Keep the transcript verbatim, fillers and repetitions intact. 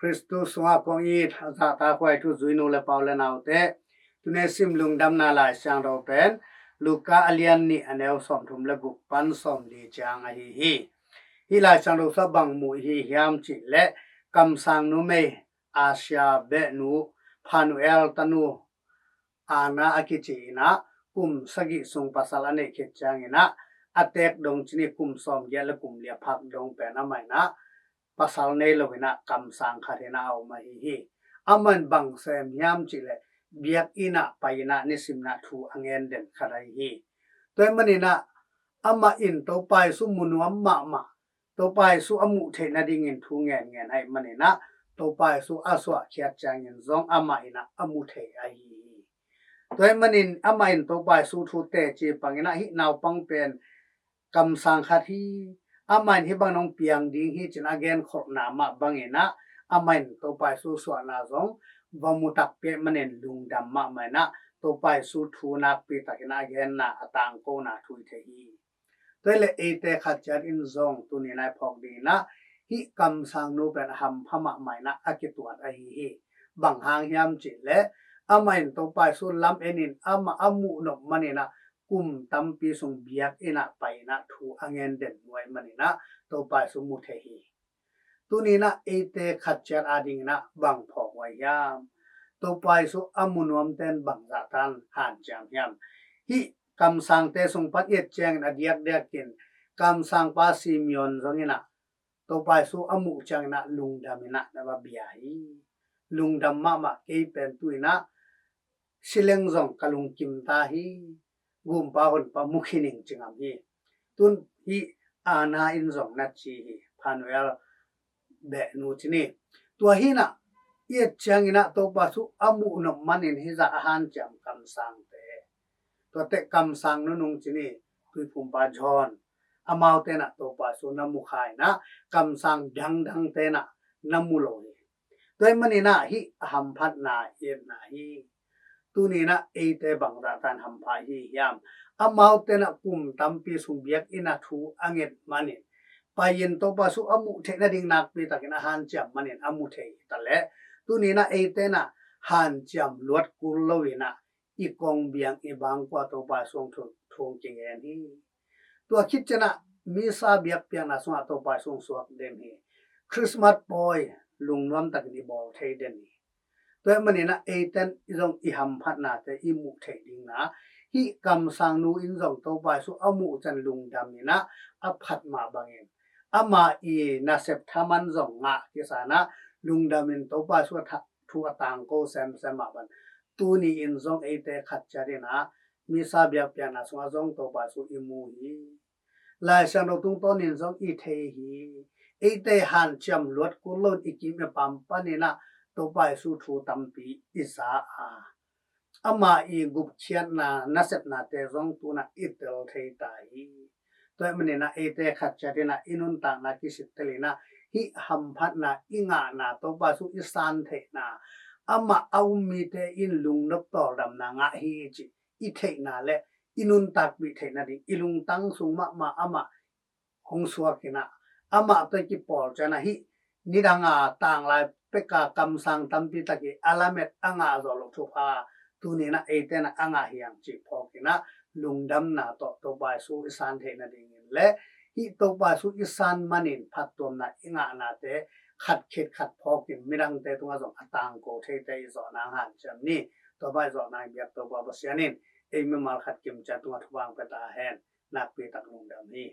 Khristu sungah kong it a zahtakhuai thu zui nu le pau le naute, tuni sim lungdamna Lai Siangtho pen Luka a lian nih a neu sawmthum le guk pan sawmli ciang ahi hi. Hih Lai Siangtho sungah bang mu i hi hiam cih leh, kamsang numei Asia behnu Phanuel tanu Anna a kici in ah, kum sagih sung pasal a neih khit ciangin ah, a teek dong ci ni, kum sawmgiat le kum li a phak dong pen amah in ah pasal nei lo in ah kamsang khat in ah a om ahi hi. Amah in bang sem hiam cih leh, biakinn ah pai in ah nisim in ah thu a ngen den khat ahi hi. Tua ahih manin ah amah in Topa Jesu mu nuam mahmah, Topa Jesu a muh theih nadingin thu ngenngen ahih manin ah, Topa Jesu a suahkhiat ciangin zong amah in ah a mu thei ahi hi. Tua ahih manin amah in Topa Jesu thu teci pang in ah, hih naupang pen kamsang khat hi, amah in hih bang nong piang ding hi ci-in a genkholhna mah bangin ah, amah in Topa Jesu suahna zong va mu takpi ahih manin lungdam mahmah in ah, Topa Jesu thu nakpi takin a genna, a tangkona thu i thei hi. Tua hi leh eite khat ciat in zong tuni in ah i phawk ding in ah, hih kamsang nu pen a hampha mahmah in ah a kituat ahi hi. Bang hang hiam cih leh, amah in Topa Jesu lam en in amah a muh nop manin ah, kum tampi sung biakinn ah pai in ah thu a ngen den nuai manin ah Topa Jesu mu thei hi. Tuni in ah eite khat ciat ading in ah bang phawk huai hiam? Topa Jesu a mu nuamte in bang zahtan hanciam hiam? Hih kamsangte sung pan i et ciangin a diakdiakin, kamsangpa Simeon zong in ah Topa Jesu a muh ciangin ah lungdam in ah na va bia hi. Lungdam mahmah, kei pen tu in ah si leng zong ka lungkim ta hi, Gumpa Honpa mu khin ing ci ngam hi. Tun hih Anna in zong na ci hi, Phanuel behnu ci ni. Tua hi in ah i et ciangin ah Topa Jesu a muh nop manin hih zah a hanciam kamsangte, tuate kamsang nunung ci ni, Tuiphumpa John, amaute in ah Topa Jesu na mu kha in ah, kamsang dangdangte in ah na mu lo hi. Tua ahih manin ah hih a hamphatna i etna hi. Tuni in ah eite bang zahtan hampha i hi hiam? Amaute in ah kum tampi sung biakinn ah thu a nget manin, pai-in Topa Jesu a muh theih nading nakpi takin a hanciam manin a mu thei hi ta leh, tuni in ah eite in ah hanciam luat kul lo in ah i kong biang, i bangkua Topa Jesu thu, thu kingen hi. Tua khit ciang ah Missa biakpiakna sungah Topa Jesu suak den hi. Christmas pawi lungnuam takin i bawl thei den hi. Tua ahih manin ah eite in zong i hamphatnate i muh theih ding in ah, hih kamsang nu in zong Topa Jesu a muh ciang lungdam in ah a phat mah bangin, amah i nasep thaman zong ngah kisa in ah lungdam in Topa Jesu a tha-, thu a tangko semsem mah bang, tuni in zong eite khat ciat in ah Missa biakpiakna sungah zong Topa Jesu i mu hi. Lai Siangtho tungtawnin zong i thei hi. Eite hanciam luat kul lo in i kim i pam panin ah Topa Jesu thu tampi i za a, amah i gupkhiatna nasepnate zong tu in ah i tel thei ta hi. Tua ahih manin ah eite khat ciat in ah i nuntakna kisittel in ah, hih hamphatna i ngahna, Topa Jesu i san theihna, amah a um mite in lungnop tawldamna ngah hi cih i theihna le i nuntakpih theih nading, i lungtang sung mahmah amah hong suak in ah, amah tawh i kipawl ciang ah hih nidang a tanglai pek a kamsang tampi tak i a lamet a ngah zawh loh thupha, tuni in ah eite in ah a ngah hi hang cih phawk in ah, lungdamna tawh Topa Jesu i san theih nadingin le hih Topa Jesu i san manin phattuamna i ngahnate khat khit khat phawk in midangte tungah zong a tangko theite i zawh nang hanciam ni. Tua bang i zawh nang i biak Topa Pasian in ei mimal khat kim ciat tungah thupha hong pia ta hen. Nakpi tak lungdam hi.